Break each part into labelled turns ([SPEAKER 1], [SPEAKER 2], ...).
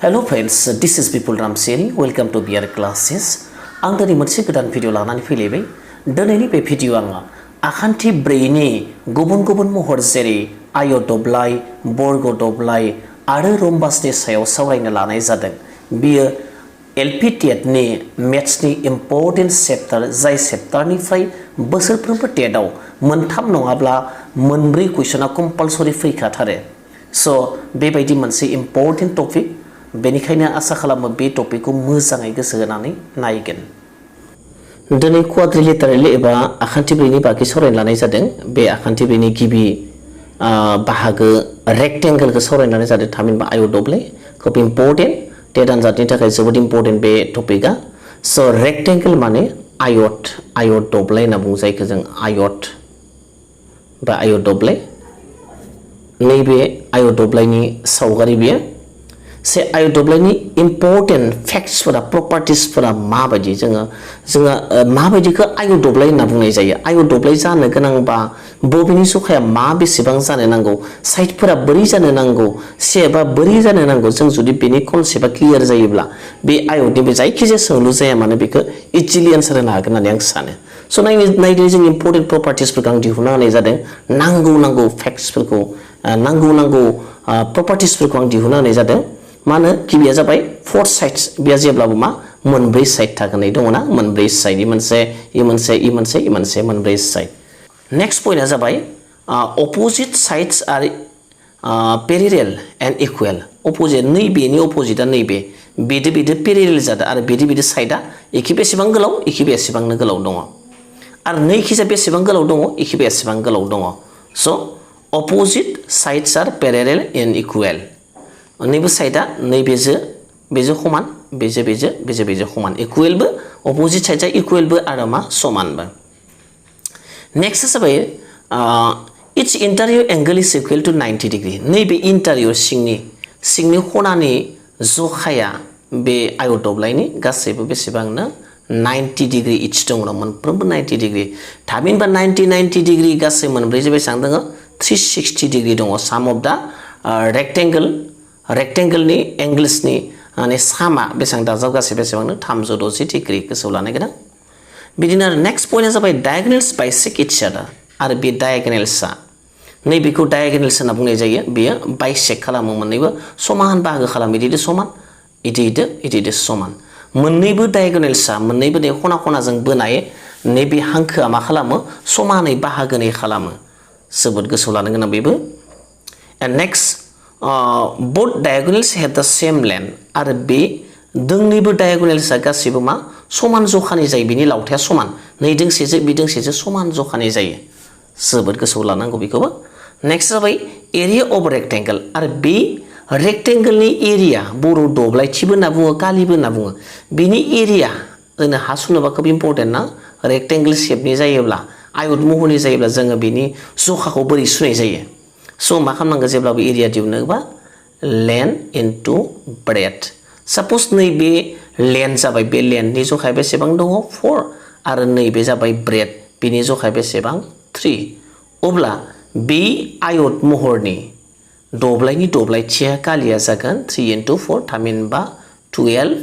[SPEAKER 1] Hello friends, this is Bipul Ramchiary. Welcome to B.Ed classes. आं दिनै मोनसे गोदान भिडिअ लानानै फैलायबाय। दिनैनि बे भिडिअ आङो आखान्थि ब्रैनि गुबुन गुबुन महर जेरै आय दब्लाय, बर्ग दब्लाय आरो रम्बासनि सायाव सावरायनो लानाय जादों। बियो LP TET नि मेथ्सनि इम्परटेन्ट चैप्टार जाय चैप्टारनिफ्राय बोसोरफ्रोमबो टेटआव मोनथाम नङाब्ला मोनब्रै कुइसना कम्पालसरि फैखाथारो। सो बेबायदि मोनसे इम्परटेन्ट टपिक बेनिखायनो आसा खालामो बे टपिकखौ मोजाङै गोसो होनानै नायगोन। दिनै क्वाड्रिलेटारेल एबा आखान्थि ब्रैनि बागै सावरायनो लानाय जादों। बे आखान्थि ब्रैनि गिबि बाहागो रेक्टेंगलखौ सावरायनो लानाय जादों। थामहिनबा आय दब्लाय खोब इम्परटेन्ट टेट आनजादनि थाखाय जोबोद इम्परटेन्ट बे टपिकआ। सो रेक्टेंगल माने आयत दब्लाय होनना बुङो जायखौ जों आयत बा आय दब्लाय। नैबे आय दब्लायनि सावगारि बेयो से आय दब्लायनि इम्परटेन्ट फैक्ट्सफोरा प्रपार्टिसफोरा माबायदि जोङो माबायदिखौ आय दब्लाय होनना बुंनाय जायो। आय दब्लाय जानो गोनांबा बबेनि जखाया मा बेसेबां जानो नांगौ, साइडफोरा बोरै जानो नांगौ, सेपआ बोरै जानो नांगौ, जों जुदि बेनि कनसेप्टआ क्लियार जायोब्ला बे आयतनि बे जायखिजाया सोंलु जाया मानो बेखौ इजिलि एन्सार होनो हागोन होननानै आं सानो। स' नायदो जों इम्परटेन्ट प्रपार्टिसफोरखौ आं दिहुनना होनाय जादों। नांगौ फैक्ट्सफोरखौ नांगौ प्रपार्टिसफोरखौ आं दिहुनना होनाय जादों। मानो गिबिया जाबाय फोर साइड्स बेया जेब्लाबो मा मोनब्रै साइड थागोन दङना मोनब्रै साइड मोनसे मोनब्रै साइड। नेक्स्ट पइन्टआ जाबाय opposite sides are parallel and equal. Opposite नैबेनि अपोजिटआ नैबे बेदो पेरेरेल जादों आरो बेदो साइडआ एखे बेसेबां गोलाव एखे बेसेबांनो गोलाव दङ आरो नैखिजा बेसेबां गोलाव दङ एखे बेसेबां गोलाव दङ। So' opposite sides are parallel and equal. नैबे साइडआ बेजों समान बेजों समान इकुवेलबो अपोजिट साइडआ इकुवेलबो आरो मा समानबो। नेक्स्टआ जाबाय its interior angle is equal to 90 डिग्री। नैबे इन्टारियर सिंनि खनानि जखाया बे आय दब्लायनि गासैबो बेसेबांनो 90 डिग्री इच दङ मोनफ्रोमबो 90 डिग्री। थामहिनबा 90 डिग्री गासै मोनब्रैजों बेसेबां दङ 360 डिग्री दङ। साम अफ दा रेक्टेंगलनि एंगल्सनि माने सामा बेसेबां दाजाब गासै बेसेबांनो 360 डिग्री गोसोआव लानो गोनां। बिदिनो आरो नेक्स्ट पइन्टआ जाबाय डायगोनेल्स बाइसेक्ट इच आदार। आरो बे डायगोनेल्सआ नैबेखौ डायगोनेल्स होनना बुंनाय जायो। बेयो बाइसेक्ट खालामो मोननैबो समान बाहागो खालामो इदिदो समान इदिदो समान। मोननैबो डायगोनेल्सआ मोननैबो खना खनाजों बोनाय नैबे हांखोआ मा खालामो समानै बाहागोनै खालामो। जोबोद गोसोआव लानो गोनां बेबो। And next both diagonals have the same length आरो बे दोंनैबो डायगोनेल्सआ गासैबो मा समान जखानि जायो। बिनि लावथाया समान नै दोंसेजों बे दोंसेजों समान जखानि जायो। जोबोद गोसोआव लानांगौ बेखौबो। नेक्स्ट जाबाय एरिया अफ रेक्टेंगल आरो बे रेक्टेंगलनि एरिया बर' दब्लायथिबो होनना बुङो कालिबो होनना बुङो। बिनि एरिया जोंनो हा सुनोबा खोब इम्परटेन्ट ना रेक्टेंगल शेपनि जायोब्ला आयत महरनि जायोब्ला जोङो बिनि जखाखौ बोरै सुनाय जायो। स' मा खालामनांगौ जेब्लाबो एरिया दिहुनोबा लेन्थ इनटु ब्रेथ। साप'ज नैबे लेन्थ जाबाय बे लेन्थनि जखाया बेसेबां दङ 4 आरो नैबे जाबाय ब्रेथ बिनि जखाया बेसेबां 3। अब्ला बे आयत महरनि दब्लायनि दब्लायथिया कालिया जागोन 3 इनटु 4 थामहिनबा 12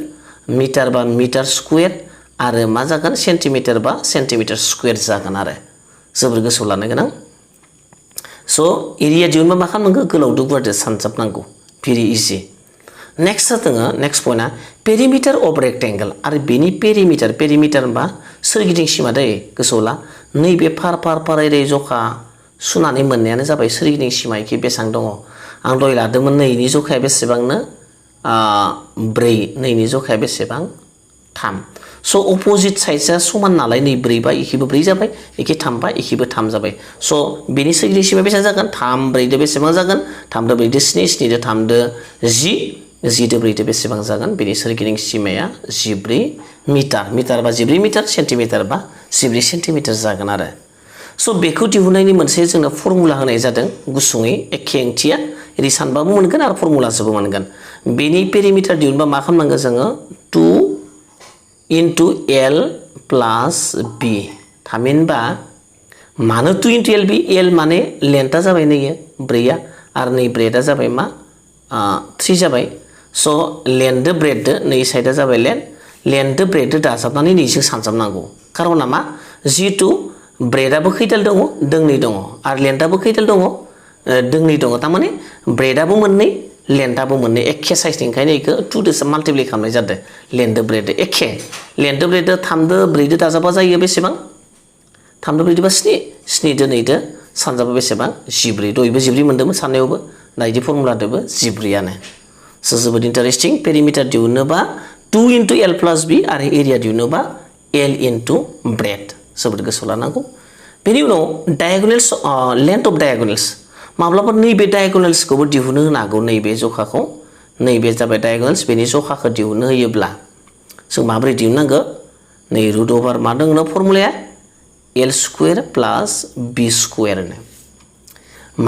[SPEAKER 1] मिटार बा मिटार स्कुवेर आरो मा जागोन सेन्टिमिटार बा सेन्टिमिटार स्कुवेर जागोन आरो जोबोर गोसोआव लानो गोनां। स' एरिया दिहुनबा मा खालामनांगौ गोलावदो गुवारदो सानजाबनांगौ भेरि इजि। नेक्स्ट दङ नेक्स्ट पइन्टआ पेरिमिटार अफ रेक्टेंगल आरो बेनि पेरिमिटार होनबा सोरगिदिं सिमा दै गोसोआव ला नैबे फार एरै जखा सुनानै मोननायानो जाबाय सोरगिदिं सिमा एखे बेसेबां दङ। आं दहाय लादोंमोन नैनि जखाया बेसेबांनो 4 नैनि जखाया बेसेबां 3। स' अपोजिट साइड्सआ समान नालाय नै 4 बा एखेबो 4 जाबाय एखे 3 बा एखेबो 3 जाबाय। स' बेनि सोरगिदिं सिमा बेसेबां जागोन 3 4 दो बेसेबां जागोन 3 दो 4 दो 7 7 दो 3 दो 10 10 दो 4 दो बेसेबां जागोन बेनि सोरगिदिं सिमाया 14 मिटार बा 14 मिटार सेन्टिमिटार बा 14 सेन्टिमिटार जागोन आरो। स' बेखौ दिहुननायनि मोनसे जोंनो फर्मुला होनाय जादों गुसुङै एखे ओंथिया ओरै सानबाबो मोनगोन आरो फर्मुलाजोंबो मोनगोन। बेनि पेरिमिटार दिहुनबा मा खालामनांगौ जोङो 2 इनटु L प्लास B। थामहिनबा मानो 2 इनटु L B L माने लेन्थआ जाबाय नै 4 आरो नै ब्रेथआ जाबाय मा 3 जाबाय। स' लेन्थदो ब्रेडदो नै साइडआ जाबाय लेन्थदो ब्रेडदो दाजाबनानै नैजों सानजाबनांगौ खार'ना मा जिहेतु ब्रेडआबो खैदाल दङ दोंनै दङ आरो लेन्थआबो खैदाल दङ दोंनै दङ थारमाने ब्रेडआबो मोननै लेन्थआबो मोननै एखे साइजनि ओंखायनो इखो 2 दो माल्टिप्लाइ खालामनाय जादों लेन्थदो ब्रेडदो एखे लेन्थदो ब्रेडदो 3 दो 4 दो दाजाबा जायो बेसेबां 3 दो 4 दो बा 7 7 दो 2 दो सानजाबा बेसेबां 14 दयबो 14 मोन्दोंमोन साननायावबो दाइदि फर्मुलादोबो 14आनो स' जोबोद इन्टारेस्टिं पेरिमिटार दिहुनोबा 2 into L plus B आरो एरिया दिहुनोबा L into ब्रेड जोबोद गोसोआव लानांगौ बेनि उनाव डायगोनेल्स लेन्थ अफ डायगोनेल्स माब्लाबा नैबे डायगोनेल्सखौबो दिहुननो होनो हागौ नैबे जखाखौ नैबे जाबाय डायगोनेल्स बेनि जखाखौ दिहुननो होयोब्ला जों माबोरै दिहुननांगौ नै रुट अभार मा दङ फर्मुलाया L स्क्वायर प्लास B स्क्वायर नो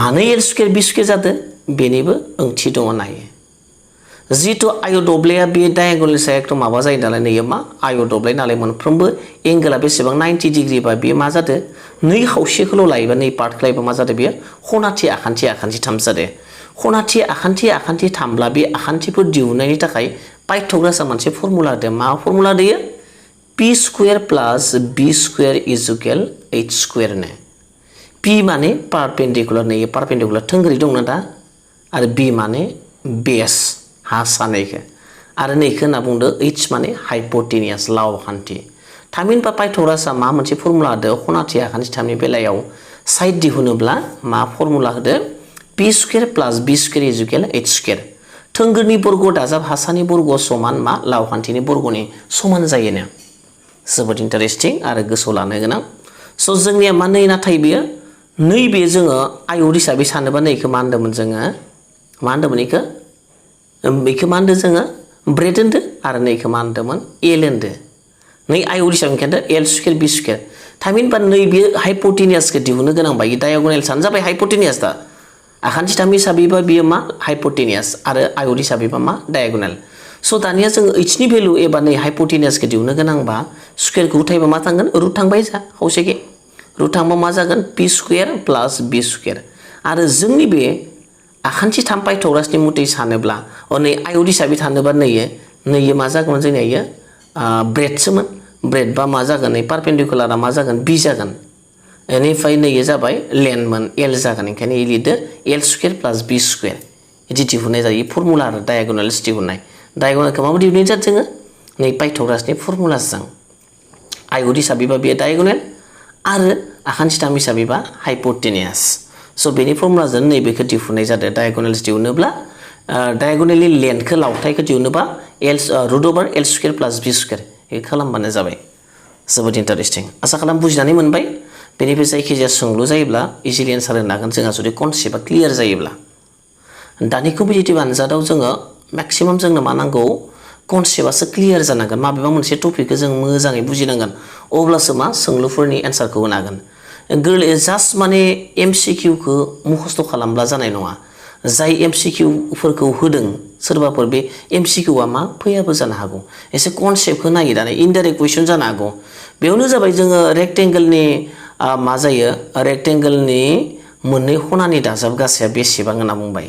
[SPEAKER 1] मानो L स्क्वायर B स्क्वायर जादों बेनिबो ओंथि दङ नायो जिहेतु आय दब्लाया बे डायगोनेल्सआ एकदम माबा जायो नालाय नैयो मा आय दब्लाय नालाय मोनफ्रोमबो एंगेला बेसेबां 90 डिग्री बा बे मा जादों नै खावसेखौल' लायोबा नै पार्टखौ लायोबा मा जादों बेयो खनाथि आखान्थि 3 जादों खनाथि आखान्थि 3ब्ला बे आखान्थिफोर दिहुननायनि थाखाय पाइथागोरासआ मोनसे फर्मुला होदों मा फर्मुला होयो P स्क्वायर प्लास B स्क्वायर इज इक्वल H स्क्वायर नो P माने पारपेन्डिकुलार नै पारपेन्डिकुलार थोंगोरै दंना दा आरो B माने बेस हा सानायखौ आरो नैखौ होनना बुंदो H माने हाइपोटेनियास लाव खान्थि थामहिनबा पाइथागोरासआ मा मोनसे फर्मुला होदो खनाथि आखान्थि 3नि बेलायाव साइड दिहुनोब्ला मा फर्मुला होदो P स्क्वायर प्लास B स्क्वायर इज इक्वल H स्क्वायर थोंगोरनि बर्ग दाजाब हासानि बर्ग समान मा लाव खान्थिनि बर्गनि समान जायोनो जोबोद इन्टारेस्टिं आरो गोसोआव लानो गोनां स' जोंनिया मा नै नाथाय बेयो नैबे जोङो आयत हिसाबै सानोबा नैखौ मा होनदोंमोन जोङो मा होनदोंमोन बेखौ मा होनदों जोङो ब्रेड होनदों आरो नैखौ मा होनदोंमोन L होनदों नै आयत हिसाबै ओंखायनो L स्क्वायर B स्क्वायर थामहिनबा नैबे हाइपोटेनियासखौ दिहुननो गोनां बायदि डायगोनेल्सआनो जाबाय हाइपोटेनियास दा आखान्थि 3 हिसाबैबा बियो मा हाइपोटेनियास आरो आयत हिसाबैबा मा डायगोनेल स' दानिया जोङो H नि भेलु एबा नै हाइपोटेनियासखौ दिहुननो गोनांबा स्क्वायरखौ उठायबा मा थांगोन रुट थांबाय जा खावसेखे रुट थांबा मा जागोन P स्क्वायर प्लास B स्क्वायर आरो जोंनि बे आखान्थि 3 पाइथागोरासनि मथै सानोब्ला नै आयत हिसाबै थानोबा नैयो मा जागोन जोंनिया इयो ब्रेडसोमोन ब्रेड बा मा जागोन नै पारपेन्डिकुलारा मा जागोन B जागोन बेनिफ्राय नैयो जाबाय लेन्थमोन L जागोन ओंखायनो लिरदो L स्क्वायर प्लास B स्क्वायर बिदि दिहुननाय जायो फर्मुला आरो डायगोनेल्स दिहुननाय डायगोनेलखौ माबोरै दिहुननाय जादों जोङो नै पाइथागोरासनि फर्मुलाजों आयत हिसाबैबा बे डायगोनेल आरो आखान्थि 3 हिसाबैबा हाइपोटेनियास स' बेनि फर्मुलाजों नैबेखौ दिहुननाय जादों डायगोनेल्स दिहुनोब्ला डायगोनेलनि लेन्थखौ लावथायखौ दिहुनोबा रुट अभार L स्क्वायर प्लास B स्क्वायर बेखौ खालामबानो जाबाय जोबोद इन्टारेस्टिं आसा खालाम बुजिनानै मोनबाय बेनिफ्राय जायखिजाया सोंलु जायोब्ला इजिलि एन्सार होनो हागोन जोंहा जुदि कनसेप्टआ क्लियार जायोब्ला दानि कम्पिटिटिभ आनजादाव जोङो मेक्सिमाम जोंनो मा नांगौ कनसेप्टआसो क्लियार जानांगोन माबेबा मोनसे टपिकखौ जों मोजाङै बुजिनांगोन अब्लासो मा सोंलुफोरनि एन्सारखौ होनो हागोन गोरलै जास्ट माने MCQखौ मुखस्थ' खालामब्ला जानाय नङा जाय MCQफोरखौ होदों सोरबाफोर बे MCQआ मा फैयाबो जानो हागौ एसे कनसेप्टखौ नायो दानो इनडाइरेक्ट कुइसन जानो हागौ बेयावनो जाबाय जोङो रेक्टेंगोलनि मा जायो रेक्टेंगोलनि मोननै खनानि दाजाब गासाया बेसेबां होनना बुंबाय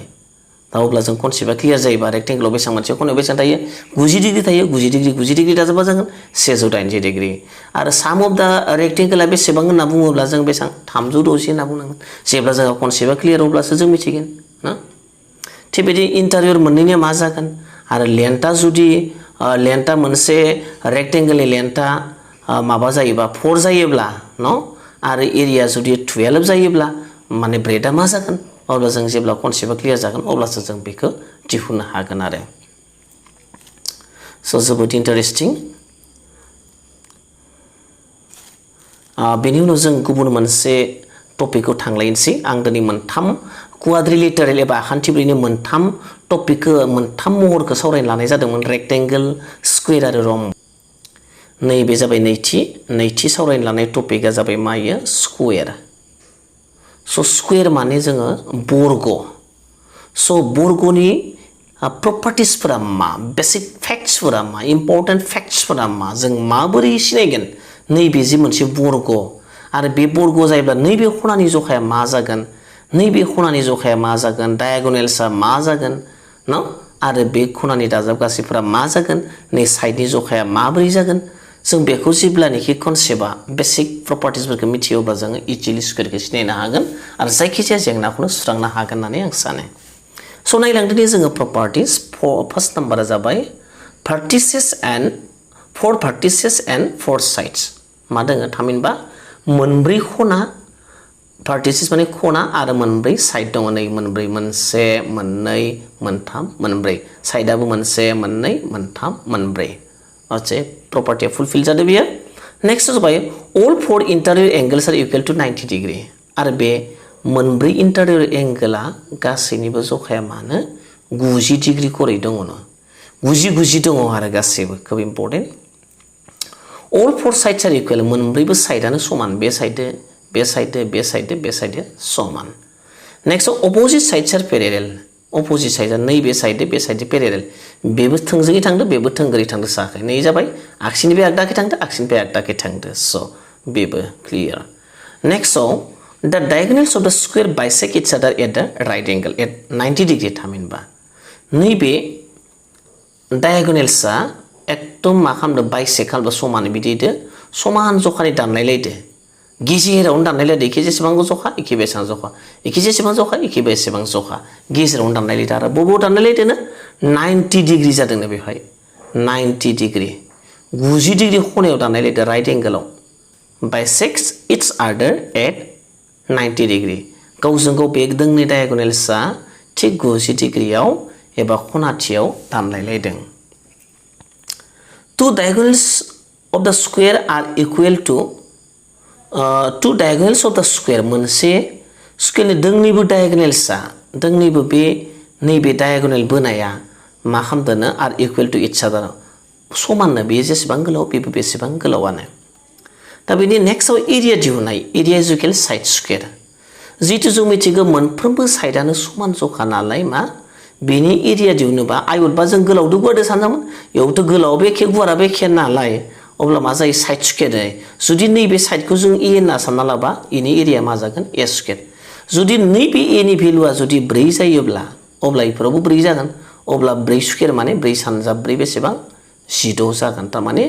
[SPEAKER 1] दा अब्ला जों कनसेप्टआ क्लियार जायोबा रेक्टेंगोलाव बेसेबां मोनसे खनायाव बेसेबां थायो 90 डिग्री थायो 90 डिग्री दाजाबा जागोन 180 डिग्री आरो साम अफ दा रेक्टेंगोला बेसेबां होनना बुङोब्ला जों बेसेबां 360 होनना बुंनांगोन जेब्ला जोंहा कनसेप्टआ क्लियार अब्लासो जों मिथिगोन ना थिग बिदि इन्टारियर मोननैनिया मा जागोन आरो लेन्थआ जुदि लेन्थआ मोनसे रेक्टेंगोलनि लेन्थआ माबा जायोबा 4 जायोब्ला न आरो एरिया जुदि 12 जायोब्ला माने ब्रेडआ मा जागोन अब्ला जों जेब्ला कनसेप्टआ क्लियार जागोन अब्लासो जों बेखौ दिहुननो हागोन आरो स' जोबोद इन्टारेस्टिं बेनि उनाव जों गुबुन मोनसे टपिकखौ थांलायनोसै आं दिनै मोनथाम क्वाड्रिलेटारेल एबा आखान्थिब्रैनि मोनथाम टपिकखौ मोनथाम महरखौ सावरायनो लानाय जादोंमोन रेक्टेंगल स्क्वायर आरो रम्ब नैबे जाबाय नैथि सावरायनो लानाय टपिकआ जाबाय मा इयो स्क्वायर स' स्क्वायर माने जोङो बर्ग स' बर्गनि प्रपार्टिसफोरा मा बेसिक फेक्ट्सफोरा मा इम्पर्टेन्ट फेक्ट्सफोरा मा जों माबोरै सिनायगोन नैबे जे मोनसे बर्ग आरो बे बर्ग जायोब्ला नैबे खनानि जखाया मा जागोन नैबे खनानि जखाया मा जागोन डायगोनेल्सआ मा जागोन न आरो बे खनानि दाजाब गासैफोरा मा जागोन नै साइडनि जखाया माबोरै जागोन जों बेखौ जेब्लानोखि कनसेप्टआ बेसिक प्रपार्टिसफोरखौ मिथियो अब्ला जोङो इजिलि स्कुवेरखौ सिनायनो हागोन आरो जायखिजाया जेंनाखौनो सुस्रांनो हागोन होननानै आं सानो स' नायलांदोनि जोङो प्रपार्टिस फार्स्ट नाम्बारा जाबाय vertices and four sides मा दोङो थामहिनबा मोनब्रै खना vertices माने खना आरो मोनब्रै साइड दङ नै मोनब्रै मोनसे मोननै मोनथाम मोनब्रै साइडआबो मोनसे मोननै मोनथाम मोनब्रै अच्छा प्रपार्टिया फुलफिल जादों बियो नेक्स्ट जाबाय all four interior angles are equal to 90 degree आरो बे मोनब्रै interior एंगोला गासैनिबो जखाया मानो 90 डिग्री खरै दङ न 90 दङ आरो गासैबो खोब important all four sides are equal मोनब्रैबो साइडआनो समान बे साइड समान next opposite sides are parallel opposite साइडआ नैबे साइड पेरेरेल बेबो थोंजोङै थांदो बेबो थोंगोरै थांदो साखै नै जाबाय आगसिनिफ्राय आगदाखै थांदो आगसिनिफ्राय आगदाखै थांदो स' बेबो क्लियार नेक्स्टआव the diagonals of the square bisect each other at the right angle at 90 degree थामहिनबा नैबे डायगोनेल्सआ एकदम मा खालामदो बाइसेक्ट खालामदो समान बिदिदो समान जखानि दानलायलायदो गेजेरावनो दानलायलायदो एखे जेसेबां जखा एखे बेसेबां जखा एखे जेसेबां जखा एखे बेसेबां जखा गेजेरावनो दानलायलायदो आरो बबाव दानलायलायदोनो 90 डिग्री जादोंनो बेवहाय 90 डिग्री 90 डिग्री खनायाव दानलायलायदो राइट एंगोलाव bisects its other at 90 degree गावजों गाव बे दोंनै डायगोनेल्सआ थिग 90 डिग्रीयाव एबा खनाथियाव दानलायलायदों two diagonals of the square are equal to two diagonals of the square मोनसे स्क्वेरनि दोंनैबो डायगोनेल्सआ दोंनैबो बे नैबे डायगोनेल बोनाया मा खालामदोंनो आर इकुवेल टु इच अदार समाननो बे जेसेबां गोलाव बेबो बेसेबां गोलावानो दा बेनि नेक्स्टआव एरिया दिहुननाय एरिया इज इकुवेल साइड स्क्वेर जिहेतु जों मिथिगौ मोनफ्रोमबो साइडआनो समान जखा नालाय मा बेनि एरिया दिहुनोबा आयतबा जों गोलावदो गुवारदो सानजामोन बेयावथ' गोलाव एखे गुवाराबो एखे नालाय अब्ला मा जायो साइड स्क्वेर जायो जुदि नैबे साइडखौ जों ए होनना सानना लाबा इनि एरिया मा जागोन ए स्क्वेर जुदि नैबे एनि भेलुआ जुदि 4 जायोब्ला अब्ला इफोरावबो 4 जागोन अब्ला 4 स्क्वेर माने 4 सानजाब 4 बेसेबां 16 जागोन थारमाने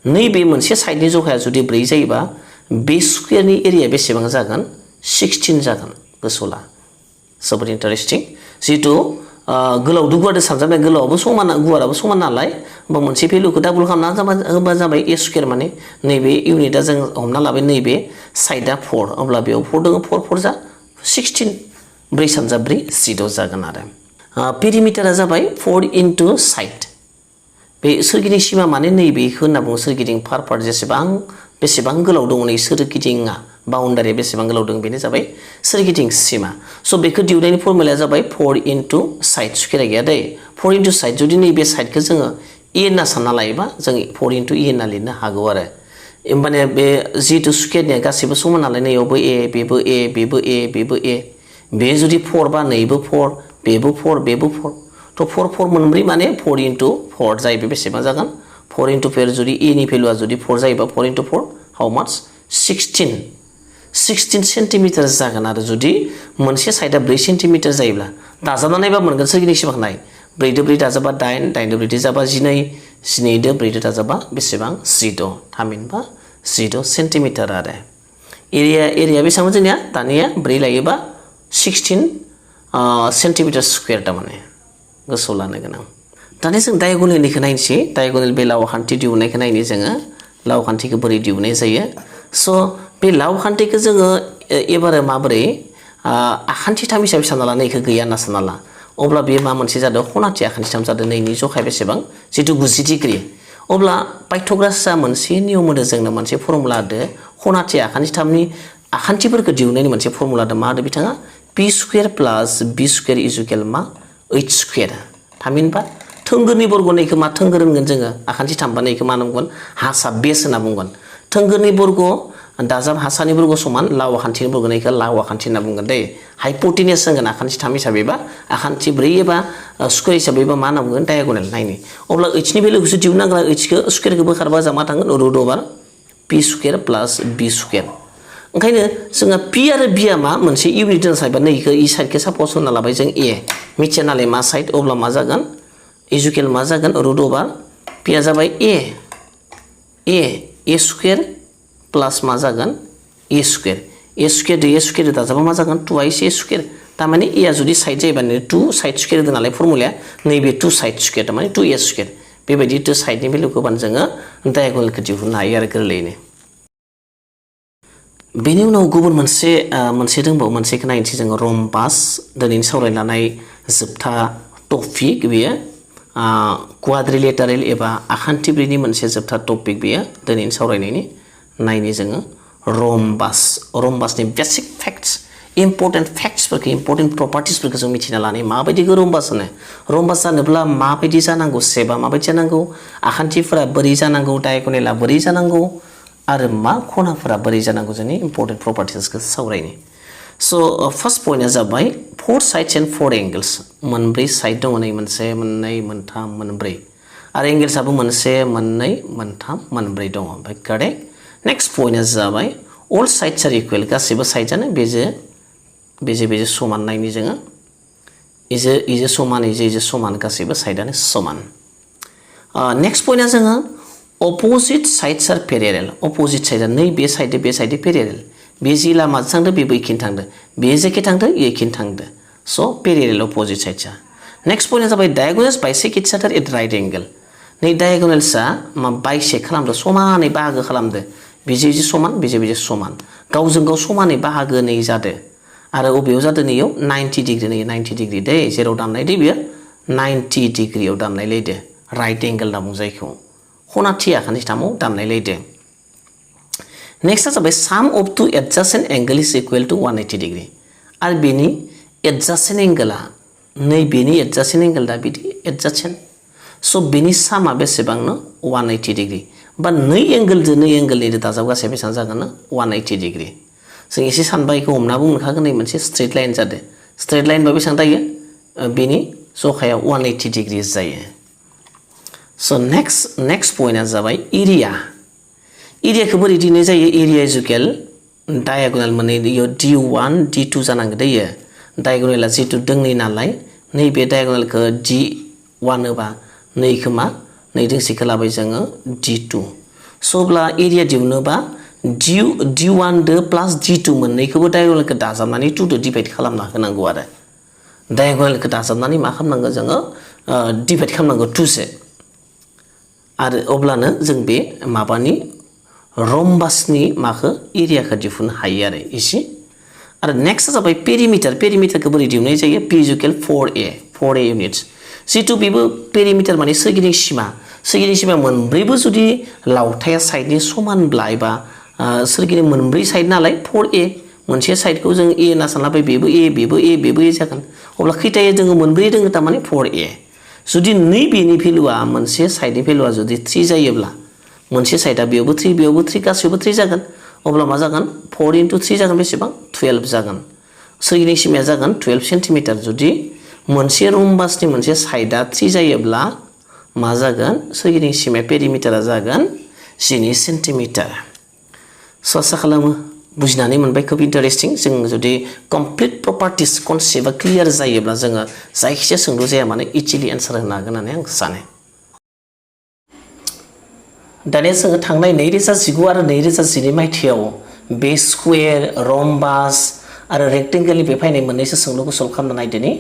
[SPEAKER 1] नैबे मोनसे साइडनि जखाया जुदि 4 जायोबा बे स्क्वेरनि एरिया बेसेबां जागोन 16 जागोन गोसोआव ला जोबोद इन्टारेस्टिं जिहेतु गोलावदो गुवारदो सानजाबनाय गोलावाबो समान गुवाराबो समान नालाय होमबा मोनसे भेलुखौ डाबल खालामना होबा जाबाय ए स्क्वेर माने नैबे इउनिटआ जों हमना लाबाय नैबे साइडआ 4 अब्ला बेयाव 4 दङ 4 जा 16 4 सानजाब 4 16 जागोन आरो पेरिमिटारा जाबाय 4 इनटु साइड बे सोरगिदिं सीमा माने नैबेखौ होनना बुङो सोरगिदिं फार बेसेबां गोलाव दङ नै सोरगिदिंआ बाउन्डारि बेसेबां गोलाव दं बेनो जाबाय सोरगिदिं सीमा स' बेखौ दिहुननायनि फर्मुलाया जाबाय 4 इनटु साइड स्क्वेर गैया दै 4 इनटु साइड जुदि नैबे साइडखौ जोङो ए होनना सानना लायोबा जों 4 इनटु ए होनना लिरनो हागौ आरो होमबाने बे जिहेतु स्क्वेरनिया गासैबो समान नालाय नैयावबो ए बेबो ए बेबो ए बेबो ए बे जुदि 4 बा नैबो 4 बेबो 4 बेबो 4 थ' 4 मोनब्रै माने 4 इनटु 4 जायो बे बेसेबां जागोन 4 इनटु 4 जुदि ए नि भेलुआ जुदि 4 जायोबा 4 इनटु 4 हाउ माच 16 सेन्टिमिटार जागोन आरो जुदि मोनसे साइडआ 4 सेन्टिमिटार जायोब्ला दाजाबना नायबा मोनगोन सोरगिदिं सीमा नाय 4 दो 4 दाजाबा 8 8 दो 4 दाजाबा 12 12 दो 4 दाजाबा बेसेबां 16 थामहिनबा 16 सेन्टिमिटार आरो एरिया बेसेबां जोंनिया दानिया 4 लायोबा 16 सेन्टिमिटार स्क्वेर थारमाने गोसोआव लानो गोनां दानिया जों डायगोनेलनिखौ नायनोसै डायगोनेल बे लाव खान्थि दिहुननायखौ नायनि जोङो लाव खान्थिखौ बोरै दिहुननाय जायो स' बे लाव खान्थिखौ जोङो एबारो माबोरै आखान्थिथाम हिसाबै सानना ला नैखौ गैया होनना सानना ला अब्ला बेयो मा मोनसे जादों खनाथि आखान्थिथाम जादों नैनि जखाया बेसेबां जितु 90 डिग्री अब्ला पाइथागरासआ मोनसे नियम होदों जोंनो मोनसे फर्मुला होदों खनाथि आखान्थिथामनि आखान्थिफोरखौ दिहुननायनि मोनसे फर्मुला होदों मा होदों बिथाङा p स्क्वेर प्लास b स्क्वेर इज इकुवेल मा h स्क्वेर थामहिनबा थोंगोरनि बर्ग'नैखौ मा थोंगोर होनगोन जोङो आखान्थिथामबा नैखौ मा होनगोन हासा बेस होनना बुंगोन थोंगोरनि बर्ग दाजाब हासानि बर्ग समान लाव आखान्थिनि बर्ग नैखौ लाव आखान्थि होनना बुंगोन दै हाइपोटेनियास होनगोन आखान्थिथाम हिसाबैबा आखान्थि 4 एबा स्क्वेर हिसाबैबा मा होनना बुंगोन डायगोनेल नायनि अब्ला h नि भेलुखौसो दिहुननांगोन h खौ स्क्वेरखौ बोखारबा जों मा थांगोन रुट ओभार p स्क्वेर प्लास b स्क्वेर ओंखायनो जोंहा p आरो b आ मा मोनसे इउनिट साइड बा नैखौ इ साइडखौ सापज होना लाबाय जों a मिथिया नालाय मा साइड अब्ला मा जागोन इजुकेल मा जागोन रुट ओभार पिया जाबाय ए स्क्वायर प्लस मा जागोन ए स्क्वायर दाजाबा मा जागोन 2 ए स्क्वायर तारमाने ए आ जुदि साइड जायोबा 2 साइड स्क्वायर होदों नालाय फर्मुलाया नैबे 2 साइड स्क्वायर तारमाने 2 ए स्क्वायर बेबायदि 2 साइडनि भेलुखौ बान जोङो डायगोनलखौ दिहुननो हायो आरो गोरलैयैनो बेनि उनाव गुबुन मोनसे दंबावो मोनसेखौ नायनोसै जोङो रम्बास दिनैनि सावरायलानाय जोबथा टपिक बेयो क्वाड्रिलेटारेल एबा आखान्थि ब्रैनि मोनसे जोबथा टपिक बेयो दिनैनि सावरायनायनि नायनि जोङो रम्बासनि बेसिक फैक्ट्स इम्पोर्टेन्ट फैक्ट्सफोरखौ इम्पोर्टेन्ट प्रपार्टिसफोरखौ जों मिथिना लानाय माबायदिखौ रम्बास होनो रम्बास जानोब्ला माबायदि जानांगौ शेपआ माबायदि जानांगौ आखान्थिफोरा बोरै जानांगौ डायगोनेला बोरै जानांगौ आरो मा खनाफोरा बोरै जानांगौ जोंनि इम्पोर्टेन्ट प्रपार्टिसखौ सावरायनि स' फार्स्ट पइन्टआ जाबाय 4 साइड्स एन्ड 4 एंगल्स मोनब्रै साइड दङ नै मोनसे मोननै मोनथाम मोनब्रै आरो एंगल्सआबो मोनसे मोननै मोनथाम मोनब्रै दङ ओमफ्राय कारेक्ट नेक्स्ट पइन्टआ जाबाय अल साइड्स आर इकुवेल गासैबो साइडआनो बेजे समान नायनि जोङो इजे समान गासैबो साइडआनो समान नेक्स्ट पइन्टआ जोङो अपोजिट साइड्स आर पेरेरेल अपोजिट साइडआ नै बे साइड पेरेरेल बे जि लामाजों थांदो बेबो एखेनो थांदो बे जेखे थांदो एखेनो थांदो स' पेरेरेल अपोजिट साइड्सआ नेक्स्ट पइन्टआ जाबाय diagonals bisect each other at right angle नै डायगोनेल्सआ बाइसेक्ट खालामदो समानै बाहागो खालामदो बेजे समान गावजों गाव समानै बाहागो नै जादो आरो अबेयाव जादो नैयाव 90 डिग्री दै जेराव दाननाय दै बियो 90 डिग्रीयाव दाननाय लायदो राइट एंगल होनना बुङो जायखौ खना थि आखान्थिथामाव दाननाय लायदो नेक्स्टआ जाबाय sum of two adjacent angle is equal to 180 degree आरो बेनि एडजासेन्ट एंगला नै बेनि एडजासेन्ट एंगल दा बिदि एडजासेन्ट स' बेनि सामा बेसेबांनो 180 डिग्री बा नै एंगलनि दाजाब गासै बेसेबां जागोन 180 डिग्री जों एसे सानबा बेखौ हमना बुंनो हागोन नै मोनसे स्ट्रेट लाइन जादों स्ट्रेट लाइन बा बेसेबां जायो बेनि जखाया 180 डिग्री जायो स' नेक्स्ट पइन्टआ जाबाय एरियाखौ बोरै दिहुननाय जायो एरिया इजुकेल डायगोनेल मोननै इयो D1 D2 जानांगौ दैयो डायगोनेला जिहेतु दोंनै नालाय नैबे डायगोनेलखौ D1 होबा नैखौ मा नै दोंसेखौ लाबाय जोङो D2 स'ब्ला एरिया दिहुनोबा D1 दो प्लास D2 मोननैखौबो डायगोनेलखौ दाजाबनानै 2 दो डिभाइड खालामना होनांगौ आरो डायगोनेलखौ दाजाबनानै मा खालामनांगौ जोङो डिभाइड खालामनांगौ 2 से आरो अब्लानो जों बे माबानि रम्बासनि माखौ एरियाखौ दिहुननो हायो आरो एसे आरो नेक्स्टआ जाबाय पेरिमिटारखौ बोरै दिहुननाय जायो P इजुकेल 4A इउनिट्स जिहेतु बेबो पेरिमिटार माने सोरगिदिं सिमा मोनब्रैबो जुदि लावथाया साइडनि समानब्ला एबा सोरगिदिं मोनब्रै साइड नालाय 4A मोनसे साइडखौ जों A होनना सानना बेबो A जागोन अब्ला खैथाया जोङो मोनब्रै दोङो तारमाने 4A जुदि नैबेनि भेलुआ मोनसे साइडनि भेलुआ जुदि 3 जायोब्ला मोनसे साइडआ बेयावबो 3 गासैबो 3 जागोन अब्ला मा जागोन 4 into 3 जागोन बेसेबां 12 जागोन सोरगिदिं सिमाया जागोन 12 सेन्टिमिटार जुदि मोनसे रम्बासनि मोनसे साइडआ 3 जायोब्ला मा जागोन सोरगिदिं सिमाया पेरिमिटारा जागोन 12 सेन्टिमिटार स' आसा खालामो बुजिनानै मोनबाय खोब इन्टारेस्टिं जों जुदि कमप्लिट प्रपार्टिस कनसेप्टआ क्लियार जायोब्ला जोङो जायखिजाया सोंलु जाया मानो इजिलि एन्सार होनो हागोन होननानै आं सानो दानिया जोङो थांनाय 2019 आरो 2012 मायथाइयाव बे स्कुवेर रम्बास आरो रेक्टेंगोलनि बे फैनाय मोननैसो सोंलुखौ सल्भ खालामना नायदोनि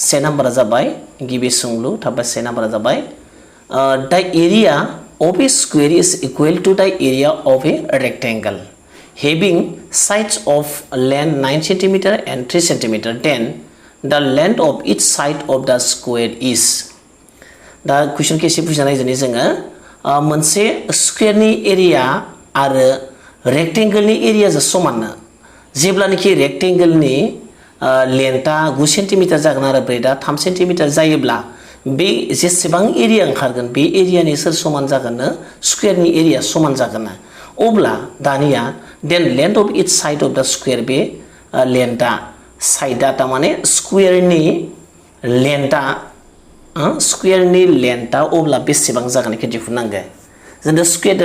[SPEAKER 1] से नाम्बारा जाबाय गिबि सोंलु थाबाय से नाम्बारा जाबाय द area of a square is equal to the area of a rectangle having sides of length 9 cm and 3 cm then the length of each side of the square is दा क्वेश्चन के एसे बुजिनाय जोंनि जोङो मोनसे स्क्वायरनि एरिया आरो रेक्टेंगोलनि एरियाजों समान जेब्लानोखि रेक्टेंगोलनि लेन्थआ 9 centimetre जागोन आरो ब्रेडआ 3 सेन्टिमिटार जायोब्ला बे जेसेबां एरिया ओंखारगोन बे एरियानि सोर समान जागोन स्क्वायरनि एरिया समान जागोन अब्ला दानिया देन length of etch side of द स्क्वायर बे लेन्थआ साइडआ तारमाने स्क्वायरनि लेन्थआ अब्ला बेसेबां जागोन बेखौ दिहुननांगौ जों स्क्वायर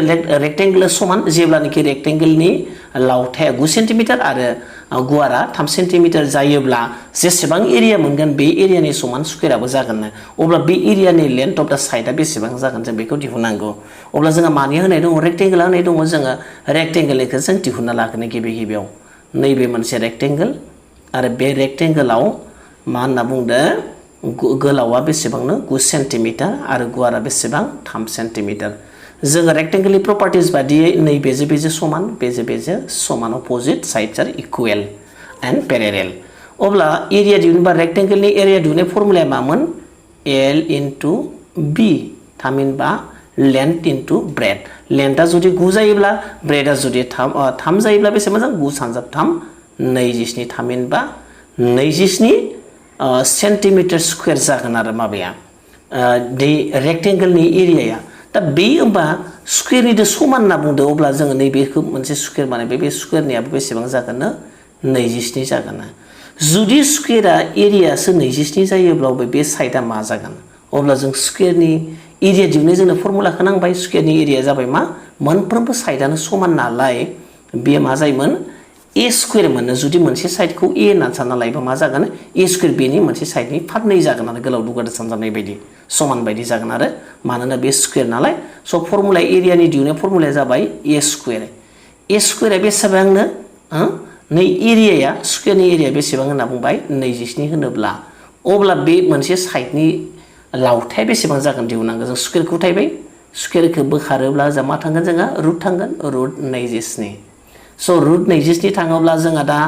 [SPEAKER 1] रेक्टेंगल समान जेब्लानोखि रेक्टेंगलनि लावथाया 9 सेन्टिमिटार आरो गुवारा 3 सेन्टिमिटार जायोब्ला जेसेबां एरिया मोनगोन बे एरियानि समान स्क्वायराबो जागोन अब्ला बे एरियानि लेंथ अफ द साइडआ बेसेबां जागोन जों बेखौ दिहुननांगौ अब्ला जोंहा मानि होनाय दङ रेक्टेंगल होनाय दङ जोङो रेक्टेंगलखौ जों दिहुनना लागोन गिबियाव नैबे मोनसे रेक्टेंगल आरो बे रेक्टेंगलाव मा होनना बुंदों गोलावा बेसेबांनो 9 सेन्टिमिटार आरो गुवारा बेसेबां 3 सेन्टिमिटार जोङो रेक्टेंगलनि प्रपार्टिज बादियै नैबेजो समान बेजो समान opposite sides are equal and parallel अब्ला एरिया दिहुनबा रेक्टेंगलनि एरिया दिहुननाय फर्मुलाया मामोन L into B थामहिनबा लेंथ इनटु ब्रेड लेंथआ जुदि 9 जायोब्ला ब्रेडआ जुदि 3 जायोब्ला बेसेबां जागोन 9 सानजाब 3 27 थामहिनबा 27 सेन्टिमिटार स्क्वायर जागोन आरो माबाया दै रेक्टेंगलनि एरियाया दा बे होनबा स्क्वायरनिदो समान होनना बुंदों अब्ला जोङो नैबेखौ मोनसे स्क्वायर बानायबाय बे स्क्वायरनियाबो बेसेबां जागोन 27 जागोन जुदि स्क्वायरा एरियासो 27 जायोब्ला बे साइडआ मा जागोन अब्ला जों स्क्वायरनि एरिया दिहुननो जोंनो फर्मुलाखौ नांबाय स्क्वायरनि एरिया जाबाय मा मोनफ्रोमबो साइडआनो समान नालाय बे मा जायोमोन a स्क्वायर मोनो जुदि मोनसे साइडखौ a होनना सानना लायोबा मा जागोन a स्क्वायर बेनि मोनसे साइडनि फारनै जागोन आरो गोलाव दुगाद सानजानाय बायदि समान बायदि जागोन आरो मानोना बे स्क्वायर नालाय स फर्मुला एरियानि दिहुननाय फर्मुलाया जाबाय a स्क्वायरा बेसेबांनो नै एरियाया स्क्वायरनि एरिया बेसेबां होनना बुंबाय 27 होनोब्ला अब्ला बे मोनसे साइडनि लावथाया बेसेबां जागोन दिहुननांगौ जों स्क्वायरखौ उठायबाय स्क्वायरखौ बोखारोब्ला जा मा थांगोन जोंहा रुट थांगोन रुट 27 स रुट 27 थाङोब्ला जोंहा दा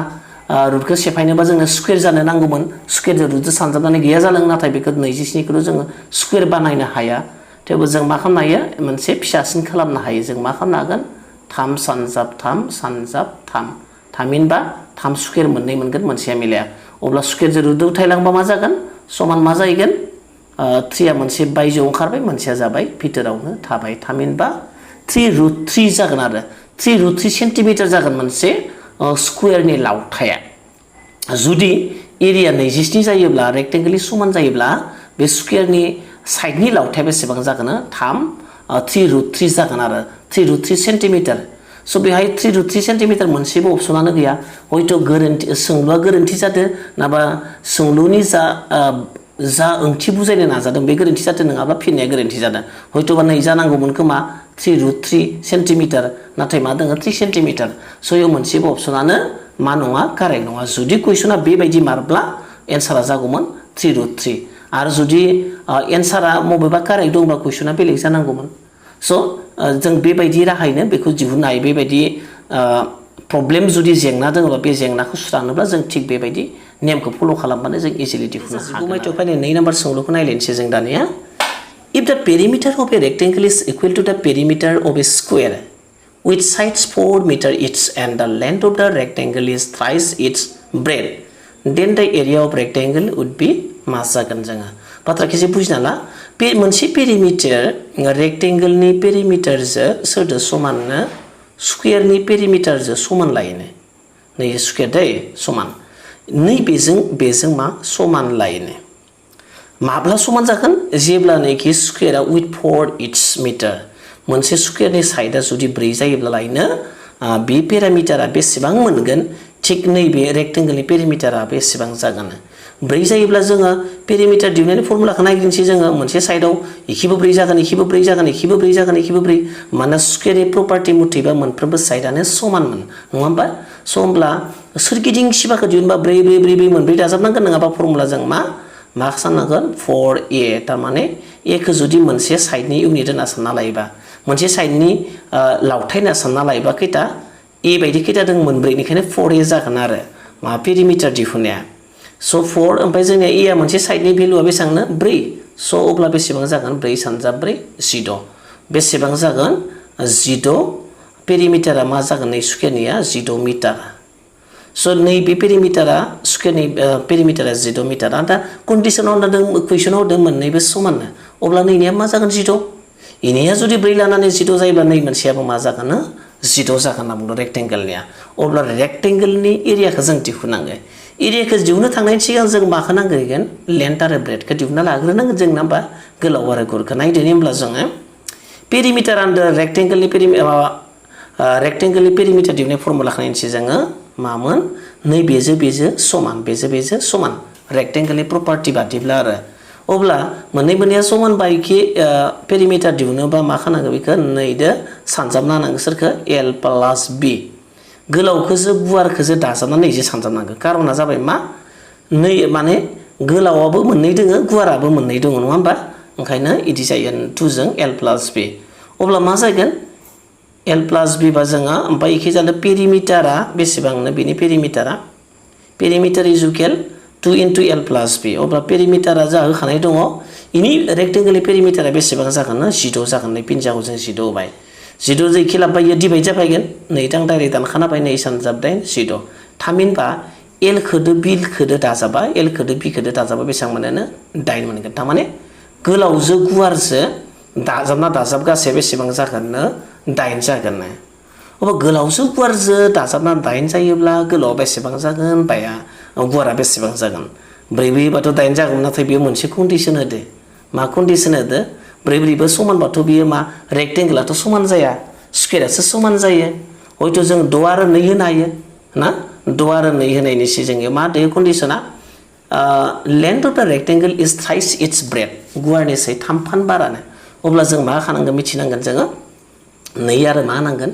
[SPEAKER 1] रुटखौ सेफायनोबा जोंनो स्क्वायर जानो नांगौमोन स्क्वायरजों रुटजों सानजाबनानै गैया जालाङो नाथाय बेखौ 27खौ जोङो स्क्वायर बानायनो हाया थेवबो जों मा खालामनो हायो मोनसे फिसासिन खालामनो हायो जों मा खालामनो हागोन 3 सानजाब 3 सानजाब 3 थामहिनबा 3 स्क्वायर मोननै मोनगोन मोनसेया मिलाया अब्ला स्क्वायरजों रुटजों उठायलांबा मा जागोन समान मा जाहैगोन 3आ मोनसे बायजोआव ओंखारबाय मोनसेया जाबाय भितरावनो थाबाय थामहिनबा 3 रुट 3 जागोन आरो 3 रुट 3 सेन्टिमिटार जागोन मोनसे स्क्वायरनि लावथाया जुदि एरिया 27 जायोब्ला रेक्टेंगलनि समान जायोब्ला बे स्क्वायरनि साइडनि लावथाया बेसेबां जागोन 3 रुट 3 जागोन आरो 3 रुट 3 सेन्टिमिटार स बेहाय 3 रुट 3 सेन्टिमिटार मोनसेबो अपसनानो गैया हयथ' गोरोन्थि सोंलुआ गोरोन्थि जादों नाबा सोंलुनि जा ओंथि बुजायनो नाजादों बे गोरोन्थि जादों नङाब्ला फिननाया गोरोन्थि जादों हयथ'बा नै जानांगौमोन खोमा 3 रुट 3 सेन्टिमिटार नाथाय मा दङ 3 सेन्टिमिटार स इयाव मोनसेबो अपसनानो मा नङा कारेक्ट नङा जुदि कुइसना बेबायदि मारब्ला एन्सारा जागौमोन 3 रुट 3 आरो जुदि एन्सारा बबेबा कारेक्ट दंबा कुइसना बेलेग जानांगौमोन स जों बेबायदि राहायैनो बेखौ दिहुननो हायो बेबायदि प्रब्लेम जुदि जेंना दङबा बे जेंनाखौ सुस्रांनोब्ला जों थिग बेबायदि नेमखौ फल' खालामबानो जों इजिलि दिहुननो हागोन माइथ'आव फैनाय 2 नाम्बार सोंलुखौ नायलायनोसै जों दानिया if the perimeter of a rectangle is equal to the perimeter of a square with sides 4 meter each and the length of the rectangle is thrice its breadth then the area of rectangle would be मा जागोन जोङो बाथ्राखौ एसे बुजिना ला बे मोनसे perimeter रेक्टेंगलनि पेरिमिटारजों सोरदो समाननो स्क्वायरनि पेरिमिटारजों समान लायोनो नै स्क्वायर दै समान नै बेजों मा समान लायोनो माब्ला समान जागोन जेब्लानोखि स्क्वायरा विथ 4 इच मिटार मोनसे स्क्वायरनि साइडआ जुदि 4 जायोब्ला लायनो बे पेरामिटारा बेसेबां मोनगोन थिग नैबे रेक्टेंगलनि पेरिमिटारा बेसेबां जागोन 4 जायोब्ला जोङो पेरिमिटार दिहुननायनि फर्मुलाखौ नायग्रोनोसै जोङो मोनसे साइडआव एखिबो 4 जागोन एखिबो 4 जागोन एखिबो 4 जागोन एखिबो 4 माने स्क्वायरनि प्रपार्टि मथेबा मोनफ्रोमबो साइडआनो समानमोन नङा होमबा स होमब्ला सोरगिदिं सिमाखौ दिहुनबा 4 4 4 4 मोनब्रै दाजाबनांगोन नङाबा फर्मुला जों मा साननांगोन 4a थारमाने a खौ जुदि मोनसे साइडनि इउनिट होनना सानना लायोबा मोनसे साइडनि लावथाय होनना सानना लायोबा खैथा a बायदि खैथा दं मोनब्रै बेनिखायनो 4a जागोन आरो मा पेरिमिटार दिहुननाया स 4 ओमफ्राय जोंनिया a आ मोनसे साइडनि भेलुआ बेसेबांनो 4 स अब्ला बेसेबां जागोन 4 सानजाब 4 16 बेसेबां जागोन 16 पेरिमिटारा मा जागोन नै स्क्वायरनिया 16 मिटार स नैबे पेरिमिटारा स्क्वायरनि पेरिमिटारा 16 मिटार दा कन्डिशनाव होदों कुइसनाव होदों मोननैबो समान अब्ला नैनिया मा जागोन 16 इनिया जुदि 4 लानानै 16 जायोब्ला नै मोनसेयाबो मा जागोन 16 जागोन होनना बुंदों रेक्टेंगलनिया अब्ला रेक्टेंगलनि एरियाखौ जों दिहुननांगोन एरियाखौ दिहुननो थांनायनि सिगां जों माखौ नांग्रोगोन लेन्थ आरो ब्रेडखौ दिहुनना लाग्रोनांगोन जों ना होमबा गोलाव आरो गुरखौ नायदोनि होमब्ला जोङो पेरिमिटार आन्दार रेक्टेंगलनि पेरिमिटार दिहुननाय फर्मुलाखौ नायनोसै जोङो मामोन बेजो समान रेक्टेंगलनि प्रपार्टी बादिब्ला आरो अब्ला मोननैया समान बायखि पेरिमिटार दिहुनोबा मा खालामनांगौ बेखौ नैदो सानजाबना होनांगौ सोरखौ L प्लास B गोलावखौसो गुवारखौसो दाजाबनानै नैजो सानजाबनांगौ कारना जाबाय मा नै माने गोलावाबो मोननै दोङो गुवाराबो मोननै दङ नङा होमबा ओंखायनो इदि जायो 2 जों L प्लास B अब्ला मा जागोन L प्लास B बा जोङो ओमफ्राय एखे जानो पेरिमिटारा बेसेबांनो बेनि पेरिमिटार इज equal 2 into L plus B अब्ला पेरिमिटारा जा होखानाय दङ इनि रेक्टेंगलनि पेरिमिटारा बेसेबां जागोन 16 जागोन नै पिनजाखौ जों 16 होबाय 16 जों खेलाबा इयो डिभाइड जाफैगोन नै दां डाइरेक्ट दानखाना बाय नै सानजाबदाइन 16 थामहिनबा L खोदो B खोदो दाजाबा L खोदो B खोदो दाजाबा बेसेबां मोनोनो 8 मोनगोन थारमाने गोलावजो गुवारजो दाजाब गासै बेसेबां जागोननो 8 जागोन अब्ला गोलावजो गुवारजो दाजाबना 8 जायोब्ला गोलाव बेसेबां जागोन बाया गुवारा बेसेबां जागोन 4 ब्रैबाथ' 8 जागोन नाथाय बेयो मोनसे कन्डिशन होदो मा कन्डिशन होदो 4 ब्रैबो समानबाथ' बेयो मा रेक्टेंगलाथ' समान जाया स्क्वायरासो समान जायो हयथ' जों 6 आरो 2 होनो हायो ना 6 आरो 2 होनायनि सिगां मा दे कन्डिशना लेंथ अफ द rectangle is thrice it's breath गुवारनिसाय 3 फान बारानो अब्ला जों मा खानांगोन मिथिनांगोन जोङो 2 आरो मा नांगोन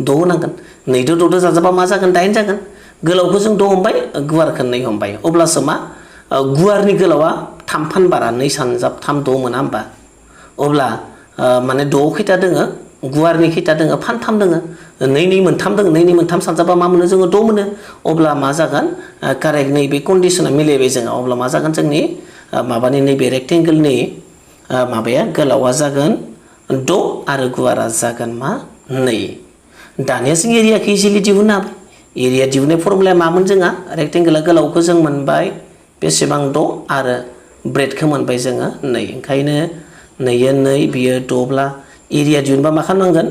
[SPEAKER 1] 6 नांगोन 2 दो 6 दो जाजाबा मा जागोन 8 जागोन गोलावखौ जों 6 हमबाय गुवारखौ 2 हमबाय अब्लासो मा गुवारनि गोलावा 3 फान बारा 2 सानजाब 3 6 मोना होमबा अब्ला माने 6 खैथा दोङो गुवारनि खैथा दोङो फान 3 दोङो 2 2 मोन 3 दोङो 2 2 मोन 3 सानजाबा मा मोनो जोङो 6 मोनो अब्ला मा जागोन कारेक्ट नैबे कन्डिशना मिलायबाय जोङो अब्ला मा जागोन जोंनि माबानि नैबे रेक्टेंगलनि माबाया गोलावा जागोन 6 आरो गुवारा जागोन मा 2 दानिया जों एरियाखौ इजिलि दिहुननो हाबाय एरिया दिहुननाय फर्मुलाया मामोन जोंहा रेक्टेंगला गोलावखौ जों मोनबाय बेसेबां 6 आरो ब्रेडखौ मोनबाय जोङो 2 ओंखायनो 2 2 बियो 6 ब्ला एरिया दिहुनबा मा खालामनांगोन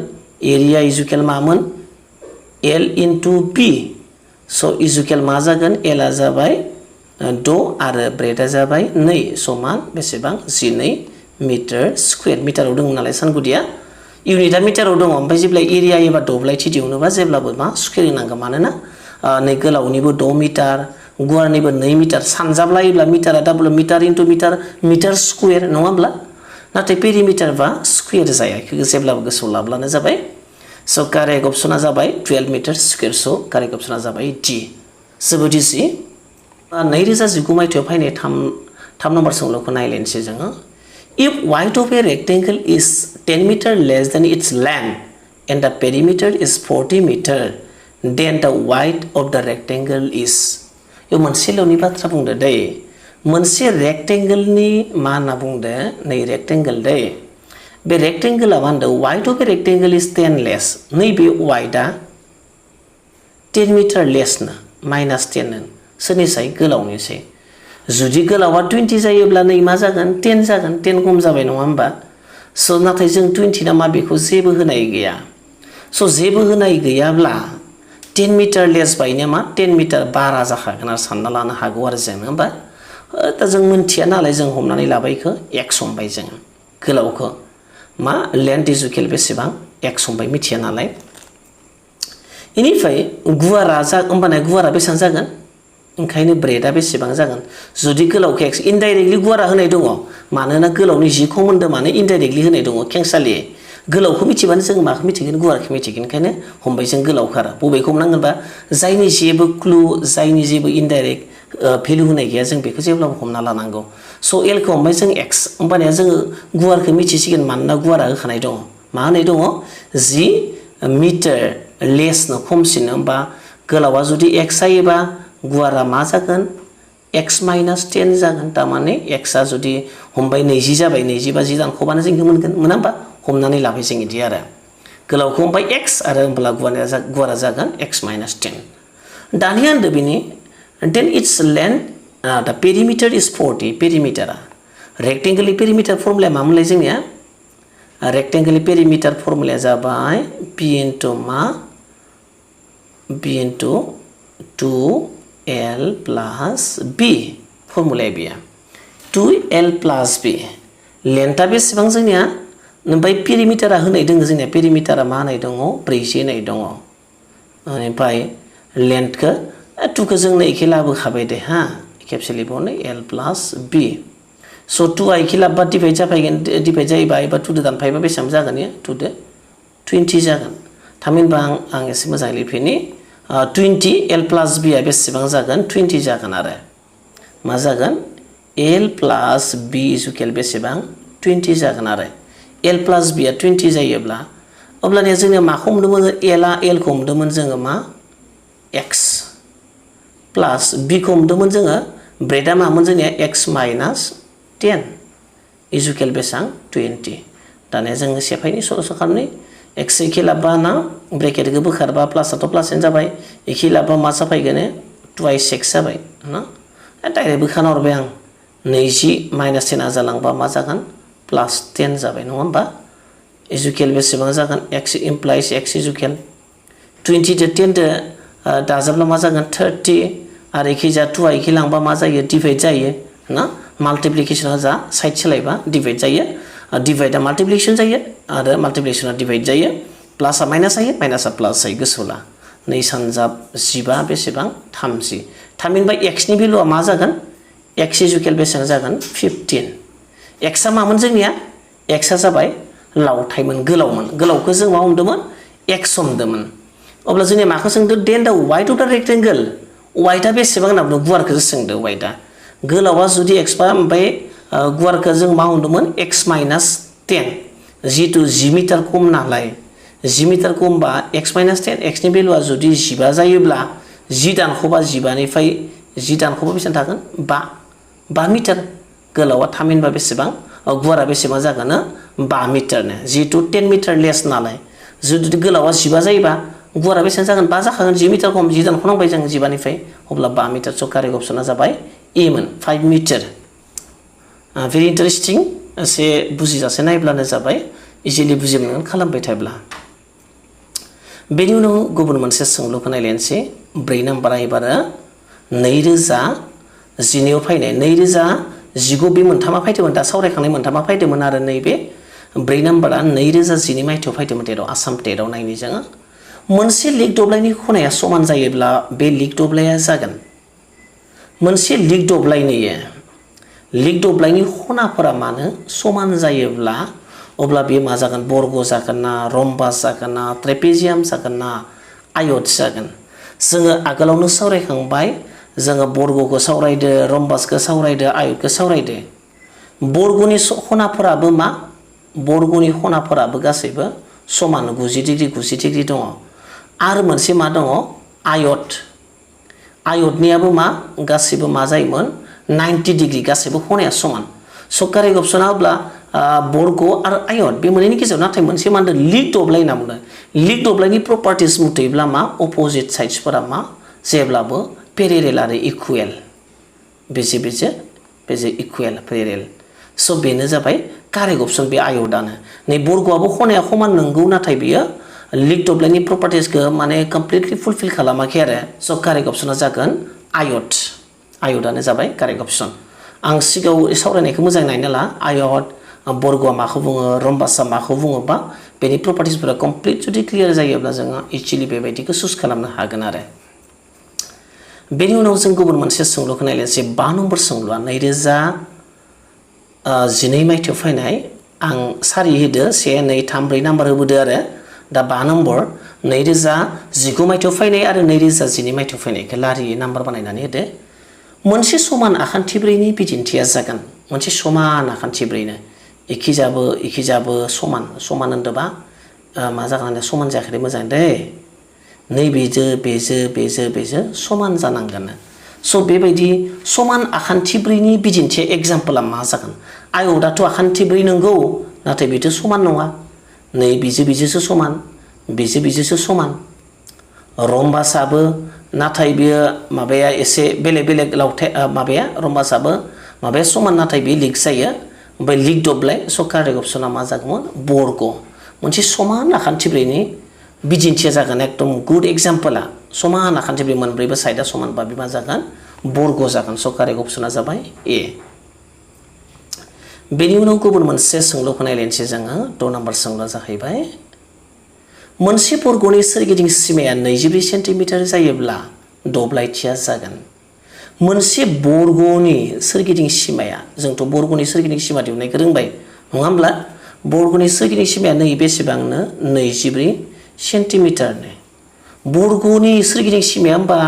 [SPEAKER 1] एरिया इज इकुवेल मामोन L into B स' इज इकुवेल मा जागोन L आ जाबाय 6 आरो ब्रेडा जाबाय 2 समान बेसेबां 12 मिटार स्क्वायर मिटाराव दङ नालाय सानगुदिया इउनिटआ मिटाराव दङ ओमफ्राय जेब्ला एरिया एबा दब्लायथि दिहुनोबा जेब्लाबो मा स्क्वायर होनांगौ मानोना नै गोलावनिबो 6 मिटार गुवारनिबो 2 मिटार सानजाबलायोब्ला मिटारा double metre into metre square नङा होमब्ला नाथाय पेरिमिटार बा स्क्वायर जाया बेखौ जेब्लाबो गोसोआव लाब्लानो जाबाय स' कारेक्ट अपसना जाबाय 12 मिटार स्क्वायर स' कारेक्ट अपसना जाबाय D जोबोद इजि 2019 मायथाइयाव फैनाय 3 नम्बर सोंलुखौ नायलायनोसै जोङो If height of a rectangle is 10 meter less than its length and the perimeter is 40 meter, then the height of the rectangle is. यो मोनसे ल'नि बाथ्रा बुंदो दै मोनसे रेक्टेंगलनि मा होनना बुंदो नै रेक्टेंगल दै बे रेक्टेंगलआ मा होनदो height of a rectangle is 10 less नैबे height-आ 10 meter less नो -10 नो सोरनिसाय गोलावनिसाय जुदि गोलावा 20 जायोब्ला नै मा जागोन 10 जागोन 10 खम जाबाय नङा होमबा स' नाथाय जों 20 ना मा बेखौ जेबो होनाय गैया स' जेबो होनाय गैयाब्ला 10 मिटार लेस बायनो मा 10 मिटार बारा जाखागोन आरो सानना लानो हागौ आरो जों होमबा दा जों मोनथिया नालाय जों हमनानै लाबायखौ x हमबाय जों गोलावखौ मा लेन्थ इज इकुवेल बेसेबां x हमबाय मिथिया नालाय इनिफ्राय गुवारा होमबाना गुवारा बेसेबां जागोन ओंखायनो ब्रेडा बेसेबां जागोन जुदि गोलावखौ x इनडाइरेक्टलि गुवारा होनाय दङ मानोना गोलावनि जिखौ मोनदों माने इनडाइरेक्टलि होनाय दङ खेंसालि गोलावखौ मिथिबानो जों माखौ मिथिगोन गुवारखौ मिथिगोन ओंखायनो हमबाय जों गोलावखौ आरो बबेखौ हमनांगोनबा जायनि जेबो क्लु जायनि जेबो इनडाइरेक्ट भेलु होनाय गैया जों बेखौ जेब्लाबो हमना लानांगौ स' एलखौ हमबाय जों x होमबानिया जोङो गुवारखौ मिथिसिगोन मानोना गुवारा होखानाय दङ मा होनाय दङ 10 मिटार लेसनो खमसिन होमबा गोलावा जुदि x जायोबा गुवारा मा जागोन x - 10 जागोन तारमाने x आ जुदि हमबाय 20 जाबाय 20 बा 10 दानख'बानो जों मोनगोन मोना होमबा हमनानै लाबाय जों इदि आरो गोलावखौ हमबाय x आरो होमब्ला गुवारा जागोन x - 10 दानिया होनदो बिनि then its length the perimeter is 40 perimeter rectangle perimeter formula मामोनलाय जोंनिया rectangle perimeter फर्मुला जाबाय p into मा b into 2l plus b फर्मुलाया बिया 2l plus b लेन्थआ बेसेबां जोंनिया ओमफ्राय पेरिमिटारा होनाय दङ जोंनिया पेरिमिटारा मा होनाय दङ 40 होनाय दङ ओमफ्राय लेन्थखौ 2 खौ जों एखे लाबोखाबाय दे हा खेबसे लिरबावनो l plus b so 2 आ एखे लाबोबा डिभाइड जाफैगोन डिभाइड जायोबा एबा 2 दो दानफायोबा बेसेबां जागोन इयो 2 दो 20 जागोन थामहिनबा आं एसे मोजाङै लिरफिनि 20 l plus b आ बेसेबां जागोन 20 जागोन आरो मा जागोन l plus b इजुकेल बेसेबां 20 जागोन आरो l plus b आ 20 जायोब्ला अब्लानिया जोङो माखौ मोनदोंमोन l आ l खौ मोनदोंमोन जोङो मा x प्लस b खौ मोनदोंमोन जोङो ब्रेडआ मामोन जोंनिया x minus 10 इजुकेल बेसेबां 20 दानिया जोङो सेफायनि सल'सो खालामनि x एखे लाबा ना ब्रेकेटखौ बोखारबा प्लासआथ' प्लासआनो जाबाय एखे लाबा मा जाफैगोन twice x जाबाय ना डाइरेक्ट बोखाना हरबाय आं 20 minus 10 आ जालांबा मा जागोन प्लस 10 जाबाय नङा होमबा इजुकेल बेसेबां जागोन x implies x इजुकेल 20 दो 10 दो दाजाबला मा जागोन 30 आरो एखे जा 2 आ एखे लांबा मा जायो डिभाइड जायो ना माल्टिप्लिकेशना जा साइड सोलायबा डिभाइड जायो डिभाइडआ माल्टिप्लिकेशन जायो आरो माल्टिप्लिकेशना डिभाइड जायो प्लासआ माइनास जायो माइनासआ प्लास जायो गोसोला 2 सानजाब 15 बेसेबां 30 थामहिनबा x नि भेलुआ मा जागोन x इजुकेल बेसेबां जागोन 15 x आ मामोन जोंनिया x आ जाबाय लावथायमोन गोलावखौ जों मा हमदोंमोन x हमदोंमोन अब्ला जोंनिया माखौ सोंदों देन दा वाइड अफ दा रेक्टेंगल वाइडआ बेसेबां होनना बुंदों गुवारखौसो सोंदों वाइडआ गोलावा जुदि x बा ओमफ्राय गुवारखौ जों मा हमदोंमोन x minus 10 जितु 10 मिटार खम नालाय 10 मिटार खमबा x minus 10 x नि भेलुआ जुदि 15 जायोब्ला 10 दानख'बा 15 निफ्राय 10 दानख'बा बेसेबां थागोन 5 मिटार गोलावा थामहिनबा बेसेबां गुवारा बेसेबां जागोन 5 मिटारनो जितु 10 मिटार लेस नालाय जुदि गोलावा 15 जायोबा गुवारा बेसेबां जागोन 5 जाखागोन 10 मिटार खम 10 दानख'नांबाय जों 15 निफ्राय अब्ला 5 मिटार स' कारेक्ट अपसना जाबाय ए मोन 5 मिटार भेरि इन्टारेस्टिं एसे बुजिजासे नायब्लानो जाबाय इजिलि बुजिमोन खालामबाय थायोब्ला बेनि उनाव गुबुन मोनसे सोंलुखौ नायलायनोसै 4 नाम्बारा एबार 2010 आव फैनाय 2019 बे मोनथामा फैदोंमोन दा सावरायखांनाय मोनथामा फैदोंमोन आरो नैबे 4 नाम्बारा 2010 मायथाइयाव फैदोंमोन टेटआव आसाम टेटआव नायनि जोङो मोनसे लिग दब्लायनि खनाया समान जायोब्ला बे लिग दब्लाया जागोन मोनसे लिग दब्लायनि खनाफोरा मानो समान जायोब्ला अब्ला बे मा जागोन बर्ग जागोन ना रम्बास जागोन ना ट्रेपेजियाम जागोन ना आयत जागोन जोङो आगोलावनो सावरायखांबाय जोङो बर्गखौ सावरायदो रम्बासखौ सावरायदो आयतखौ सावरायदो बर्गनि खनाफोराबो गासैबो समान 90 डिग्री दङ आरो मोनसे मा दङ आयतनियाबो मा गासैबो मा जायोमोन 90 डिग्री गासैबो खनाया समान स' कारेक्ट अपसना अब्ला बर्ग आरो आयत बे मोननैनि गेजेराव नाथाय मोनसे मा होनदों लिग दब्लाय होनना बुंदों लिग दब्लायनि प्रपार्टिस मथेब्ला मा अपोजिट साइड्सफोरा मा जेब्लाबो पेरेरेल आरो इकुवेल बेजे इकुवेल पेरेरेल स' बेनो जाबाय कारेक्ट अपसन बे आयतआनो नै बर्गआबो खनाया समान नंगौ नाथाय बियो लिग दब्लायनि प्रपार्टिसखौ माने कमप्लिटलि फुलफिल खालामाखै आरो स' कारेक्ट अपसना जागोन आयतआनो जाबाय कारेक्ट अपसन आं सिगाङाव सावरायनायखौ मोजाङै नायनो ला आयत बर्गआ माखौ बुङो रम्बासआ माखौ बुङो बा बेनि प्रपार्टिसफोरा कमप्लिट जुदि क्लियार जायोब्ला जोङो इजिलि बेबायदिखौ चुज खालामनो हागोन आरो बेनि उनाव जों गुबुन मोनसे सोंलुखौ नायलायनोसै 5 नम्बर सोंलुआ 2012 मायथाइयाव फैनाय आं सारि होदो 1 2 3 4 नाम्बार होबोदो आरो दा 5 नम्बर 2019 मायथाइयाव फैनाय आरो 2012 मायथाइयाव फैनायखौ लारियै नाम्बार बानायनानै होदो मोनसे समान आखान्थिब्रैनि बिदिन्थिया जागोन मोनसे समान आखान्थिब्रैनो एखिजाबो समान होनदोंबा मा जागोन समान जायाखै मोजां दै बेजो समान जानांगोन स' बेबायदि समान आखान्थिब्रैनि बिदिन्थिया एग्जाम्पला मा जागोन आयतआथ' आखान्थिब्रै नंगौ नाथाय बेथ' समान नङा नै बेजोसो समान बेजोसो समान रम्बासाबो नाथाय बियो माबाया एसे बेलेग लावथाय माबाया रम्बासाबो माबाया समान नाथाय बे लिग जायो ओमफ्राय लिग दब्लाय स' कारेक्ट अपसना मा जागौमोन बर्ग मोनसे समान आखान्थिब्रैनि बिदिन्थिया जागोन एकदम गुड एग्जाम्पला समान आखान्थिब्रै मोनब्रैबो साइडआ समान बा बे मा जागोन बर्ग जागोन स' कारेक्ट अपसना जाबाय ए बेनि उनाव गुबुन मोनसे सोंलुखौ नायलायनोसै जोङो 6 नाम्बार सोंलुआ जाहैबाय मोनसे बर्गनि सोरगिदिं सिमाया 24 सेन्टिमिटार जायोब्ला दब्लायथिया जागोन मोनसे बर्गनि सोरगिदिं सीमाया जोंथ' बर्गनि सोरगिदिं सीमा दिहुननायखौ रोंबाय नङा होमब्ला बर्गनि सोरगिदिं सीमाया नै बेसेबांनो 24 सेन्टिमिटारनो बर्गनि सोरगिदिं सीमाया होमबा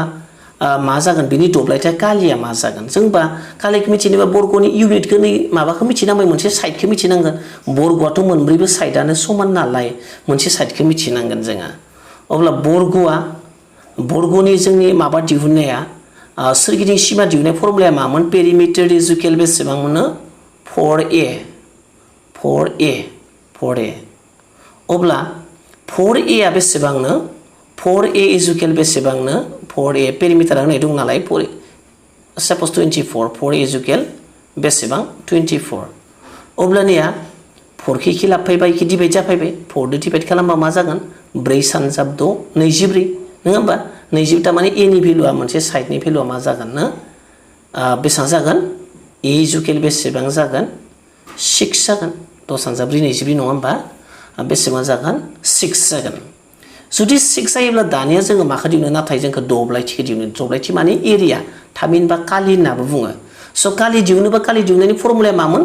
[SPEAKER 1] मा जागोन बिनि दब्लायथिया कालिया मा जागोन जोंबा कालिखौ मिथिनोबा बर्गनि इउनिटखौ नै माबाखौ मिथिनांबाय मोनसे साइडखौ मिथिनांगोन बर्गआथ' मोनब्रैबो साइडआनो समान नालाय मोनसे साइडखौ मिथिनांगोन जोङो अब्ला बर्गनि जोंनि माबा दिहुननाया सोरगिदिं सीमा दिहुननाय फर्मुलाया मामोन पेरिमिटार इज इकुवेल बेसेबां मोनो 4a अब्ला 4a आ बेसेबांनो 4a इज इकुवेल बेसेबांनो 4a पेरिमिटारा होनाय दं नालाय साप'ज 24 4a इज इकुवेल बेसेबां 24 अब्लानिया 4 खि लाफायबाय खि डिभाइड जाफायबाय 4 दो डिभाइड खालामबा मा जागोन 4 सानजाब 6 24 नङा होमबा 24 थारमाने a नि भेलुआ मोनसे साइडनि भेलुआ मा जागोन नो बेसेबां जागोन a इज इकुवेल बेसेबां जागोन 6 जागोन 10 सानजाब 4 24 नङा होमबा बेसेबां जागोन 6 जागोन जुदि 6 जायोब्ला दानिया जोङो माखौ दिहुनो नाथाय जोंखौ दब्लायथिखौ दिहुनो दब्लायथि माने एरिया थामहिनबा कालि होननाबो बुङो स' कालि दिहुननायनि फर्मुलाया मामोन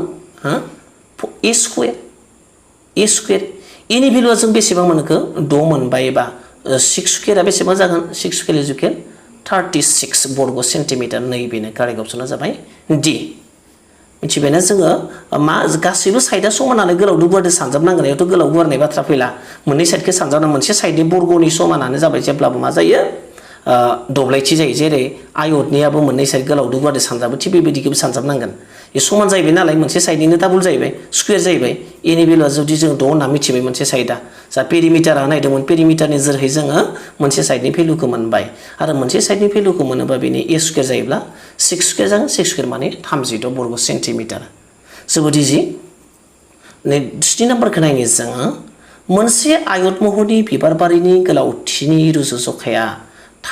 [SPEAKER 1] a स्क्वायर a नि भेलुआ जों बेसेबां मोनखो 6 मोनबाय बा 6 स्क्वायरआ बेसेबां जागोन 6 स्क्वायर इज इकुवेल 36 बर्ग सेन्टिमिटार नैबेनो कारेक्ट अपसना जाबाय D मिथिबायना जोङो मा गासैबो साइडआ समानानो गोलावदो गुवारदो सानजाबनांगोन यावथ' गोलाव गुवारनाय बाथ्रा फैला मोननै साइडखौ सानजाबना मोनसे साइडनि बर्गनि समानानो जाबाय जेब्लाबो मा जायो दब्लायथि जायो जेरै आयतनियाबो मोननै साइड गोलावदो गुवारदो सानजाबो थिग बेबायदिखौबो सानजाबनांगोन बे समान जाहैबाय नालाय मोनसे साइडनिनो डाबल जाहैबाय स्क्वायर जाहैबाय a नि भेलुआ जुदि जों 6 होनना मिथिबाय मोनसे साइडआ जा पेरिमिटारा नायदोंमोन पेरिमिटारनि जोहै जोङो मोनसे साइडनि भेलुखौ मोनबाय आरो मोनसे साइडनि भेलुखौ मोनोबा बेनि a स्क्वायर जायोब्ला 6 स्क्वायर जागोन 6 स्क्वायर माने 36 बर्ग सेन्टिमिटार जोबोद इजि नै 3 नाम्बारखौ नायनो जोङो मोनसे आयत महरनि बिबारबारिनि गोलावथिनि रुजुजखाया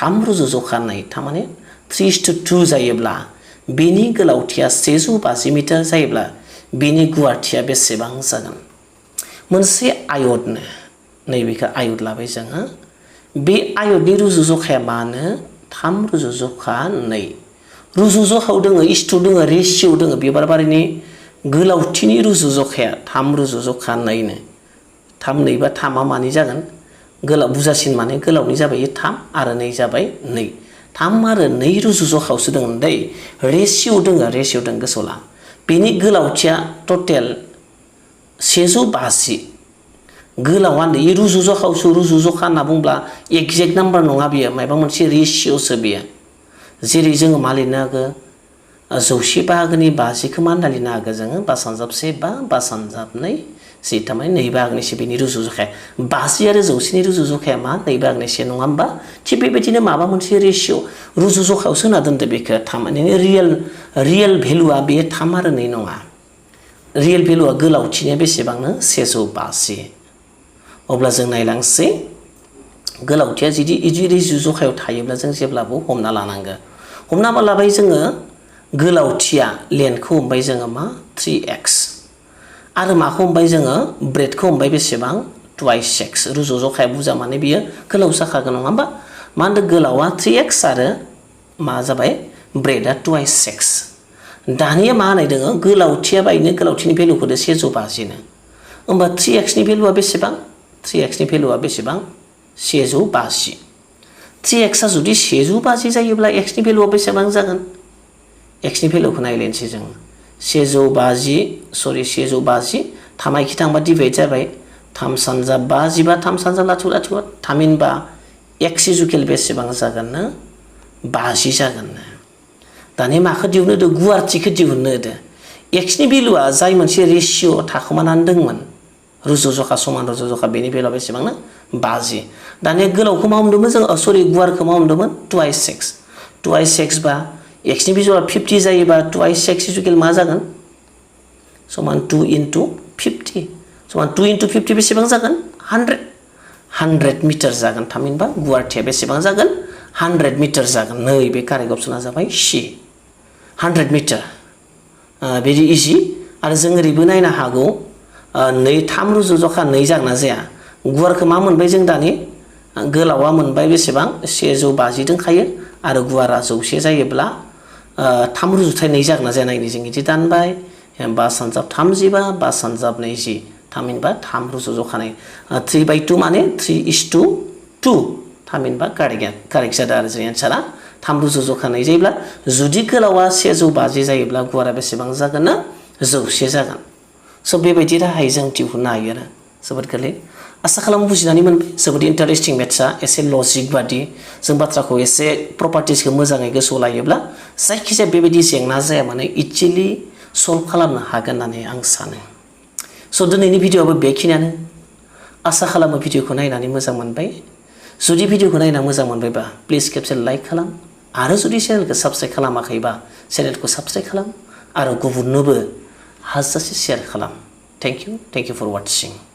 [SPEAKER 1] 3 रुजुजखानाय थारमाने 3:2 जायोब्ला बेनि गोलावथिया 150 मिटार जायोब्ला बेनि गुवारथिया बेसेबां जागोन मोनसे आयतनो नैबेखौ आयत लाबाय जोङो बे आयतनि रुजुजखाया मानो 3 रुजुजखा 2 रुजुजखायाव दोङो इस्टु दोङो रेशियो दोङो बिबारबारिनि गोलावथिनि रुजुजखाया 3 रुजुजखा 2 नो 3 2 बा 3 आ मानि जागोन गोलाव बुजासिन माने गोलावनि जाबाय 3 आरो 2 जाबाय 2 3 आरो 2 रुजुजखायावसो दङ दै रेशियो दोङो गोसोआव ला बेनि गोलावथिया टटेल 150 गोलावा नै रुजुजखायावसो रुजुजखा होनना बुंब्ला एक्जेक्ट नाम्बार नङा बियो माबा मोनसे रेशियोसो बियो जेरै जोङो मा लिरनो हागो 100 बाहागोनि 50खौ मा होनना लिरनो हागो जोङो 5 सानजाब 1 बा 5 सानजाब 2 जि थारमाने 2 बाहागोनि 1 बेनि रुजुजखाया 50 आरो 100नि रुजुजखाया मा 2 बाहागोनि 1 नङा होमबा थिग बेबायदिनो माबा मोनसे रेशियो रुजुजखायावसो होना दोनदो बेखौ थारमाने रियेल भेलुआ बे 3 आरो 2 नङा रियेल भेलुआ गोलावथिनिया बेसेबांनो 150 अब्ला जों नायलांसै गोलावथिया जुदि रुजुजखायाव थायोब्ला जों जेब्लाबो हमना लानांगौ हमना लाबाय जोङो गोलावथिया लेन्थखौ हमबाय जोङो मा 3x आरो माखौ हमबाय जोङो ब्रेडखौ हमबाय बेसेबां 2x रुजुजखाया बुजा माने बियो गोलाव जाखागोन नङा होमबा मा होनदों गोलावा 3x आरो मा जाबाय ब्रेडआ 2x दानिया मा होनाय दोङो गोलावथिया बायनो गोलावथिनि भेलुखौ 150 नो होमबा 3x नि भेलुआ बेसेबां 3x नि भेलुआ बेसेबां 150 3x आ जुदि 150 जायोब्ला x नि भेलुआ बेसेबां जागोन x नि भेलुखौ नायलेनसै जों 150 थामायखि थांबा डिभाइड जाबाय 3 सानजाब 50 बा 3 सानजाब लाथिख' लाथिख' थामहिनबा x इज इकुवेल बेसेबां जागोन नो 50 जागोन दानि माखौ दिहुननो होदो गुवारथिखौ दिहुननो होदो x नि भेलुआ जाय मोनसे रेशियो थाखोमानानै दंमोन रुजुजखा समान रुजुजखा बेनि भेलुआ बेसेबां नो 50 दानिया गोलावखौ मा हमदोंमोन जों गुवारखौ मा हमदोंमोन 2x बा x नि भेलुआ 50 जायोबा 2x इज इकुवेल मा जागोन समान 2 * 50 समान 2 * 50 बेसेबां जागोन 100 मिटार जागोन थामहिनबा गुवारथिया बेसेबां जागोन 100 मिटार जागोन नै बे कारेक्ट अपसना जाबाय C 100 मिटार भेरि इजि आरो जों ओरैबो नायनो हागौ 3 रुजुजखा 2 जागोन ना जाया गुवारखौ मा मोनबाय जों दानि गोलावा मोनबाय बेसेबां 150 दंखायो आरो गुवारा 100 जायोब्ला 3 रुजुथाय 2 जागोन ना जाया नायनि जों इदि दानबाय 5/35 5/20 थामहिनबा 3 रुजु जखानाय 3/2 माने 3:2 थामहिनबा कारेक्ट जादों आरो जोंनि एन्सारा 3 रुजु जखानाय जायोब्ला जुदि गोलावा 150 जायोब्ला गुवारा बेसेबां जागोन ना 100 जागोन स' बेबायदि राहायै जों दिहुननो हायो आरो जोबोद गोरलै आसा खालामो बुजिनानै मोनबाय जोबोद इन्टारेस्टिं मेथ्सआ एसे लजिक बादि जों बाथ्राखौ एसे प्रपार्टिसखौ मोजाङै गोसोआव लायोब्ला जायखिजाया बेबायदि जेंना जाया माने इजिलि सल्भ खालामनो हागोन होननानै आं सानो स' दिनैनि भिडिअ'आबो बेखिनियानो आसा खालामो भिडिअ'खौ नायनानै मोजां मोनबाय जुदि भिडिअ'खौ नायना मोजां मोनबायबा प्लिज खेबसे लाइक खालाम आरो जुदि चेनेलखौ साबस्क्राइब खालामाखैबा चेनेलखौ साबस्क्राइब खालाम आरो गुबुननोबो हाजासे शेयार खालाम थेंक इउ फर वाचिं